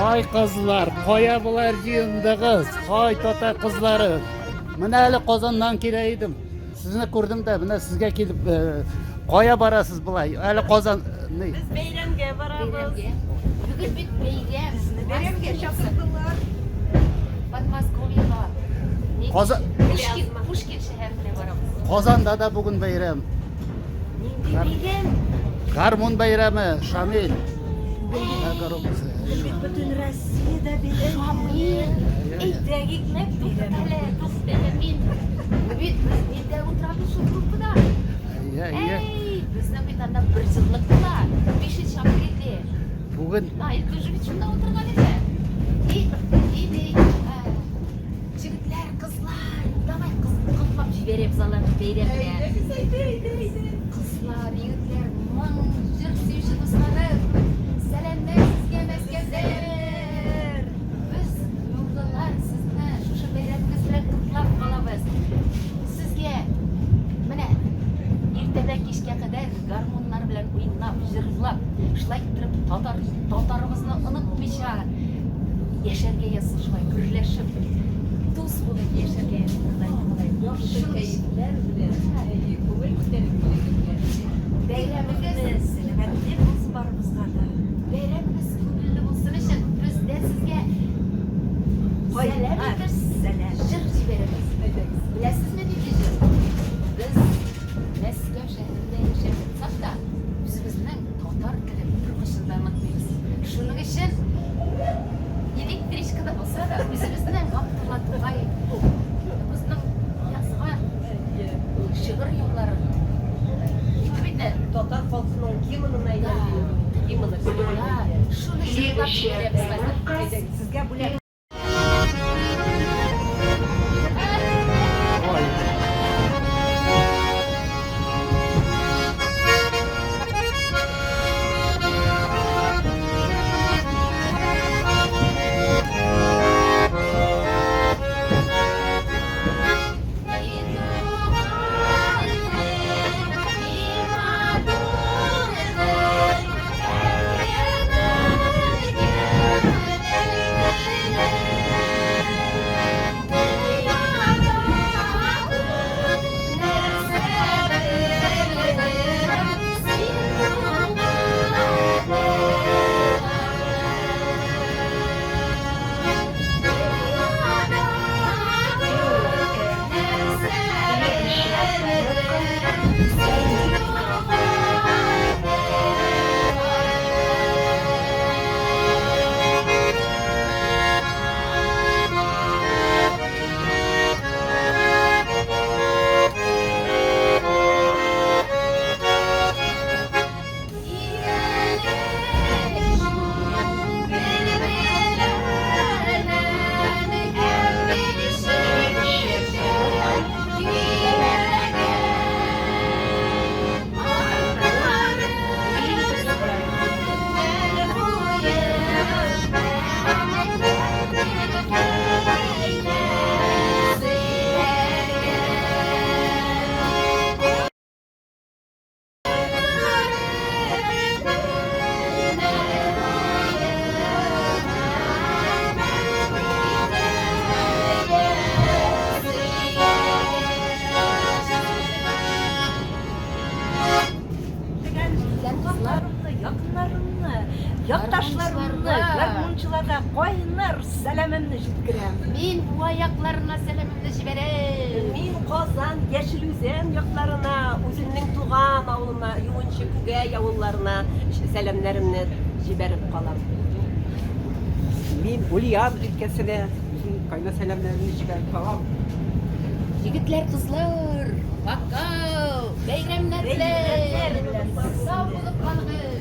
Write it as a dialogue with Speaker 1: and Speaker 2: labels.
Speaker 1: Һай кызлар, кая болар җыендыгыз? Һай татар кызлары. Менә әле Казаннан килә идем. Сезне күрдем дә, менә сезгә килеп, э, кая барасыз болай? Әле Казан ни?
Speaker 2: Без бәйрәмгә барабыз.
Speaker 3: Бәйрәмгә. Бүген бит бәйрәм.
Speaker 2: Безне бәйрәмгә чакырдылар.
Speaker 3: Подмосковьега. Ни-
Speaker 1: Казан
Speaker 3: Пушкин, Пушкин шәһәренә барабыз.
Speaker 1: Казанда да бүген бәйрәм.
Speaker 2: Нинди бәйрәм?
Speaker 1: Гармун бәйрәме, Шамил.
Speaker 2: Бу бит бөтен Россиядә бәйрәм.
Speaker 3: Шамил, әйдә икмәк туктале, туктале мин. Бу бит без нидә утырабыз шул группада.
Speaker 1: Әйе, әйе.
Speaker 3: Әй, безнең бит анда бер еллык була. 5 апрельдә.
Speaker 1: Бүген
Speaker 3: Наил тоже бит шунда утырган иде. И, и, ди, егетләр, кызлар, давай кыз котлап җибәрәбез аларны бәйрәм белән.
Speaker 2: Әйдәгез, әйдә, әйдә, әйдә.
Speaker 3: Кызлар, егетләр, моң, җыр сөюче дусларым, сәламнәр сезгә Мәскәүдән! Без, нурлылар, сезне шушы бәйрәмегез белән котлап калабыз. Сезгә менә иртәдән кичкә кадәр гармуннар белән уйнап, җырлап, шулай иттереп татар татарыбызны онытмыйча яшәргә язсын, шулай гөрләшеп, дус булып яшәргә язсын, Ходай.
Speaker 2: Яхшы кәефләр белән, әйе, күңел күтәренкелеге белән.
Speaker 3: Бәйрәмегез
Speaker 2: Сәламәтлек булсын барыбызга да.
Speaker 3: Бәйрәмегез күңелле булсын өчен без дә сезгә сәлам итеп
Speaker 2: Сәлам.
Speaker 3: җыр җибәрәбез.
Speaker 2: Әйдәгез.
Speaker 3: Беләсезме нинди җыр? Без Мәскәү шәһәрендә яшәп ятсак та, үзебезнең татар телен беркайчан да онытмыйбыз. Шуның өчен электричкада булса да, үзебезнең Габдулла Тукай безнең язган шигырь юлларын әйтеп инде.
Speaker 2: Татар халкының гимнына әйләнде. Гимны.
Speaker 3: Да, шуны җырлап җибәрәбез хәзер.
Speaker 2: Әйдәгез, сезгә бүләк.
Speaker 1: Ой.
Speaker 2: Дусларымны, якыннарымны, якташларымны, гармунчыларга кайнар сәламемне җиткерәм.
Speaker 3: Мин Буа якларына сәламемне җибәрәм.
Speaker 2: Мин Казан, Яшел Үзән якларына, үземнең туган авылыма, Юынчы Күгәй авылларына сәламнәремне җибәреп калам.
Speaker 4: Мин Ульян өлкәсенә үземнең кайнар сәламнәремне җибәреп калам.
Speaker 3: Егетләр, кызлар, пока! Бәйрәмнәр
Speaker 2: Бәйрәмнәр
Speaker 3: белән!
Speaker 2: белән!
Speaker 3: Сау булып калыгыз!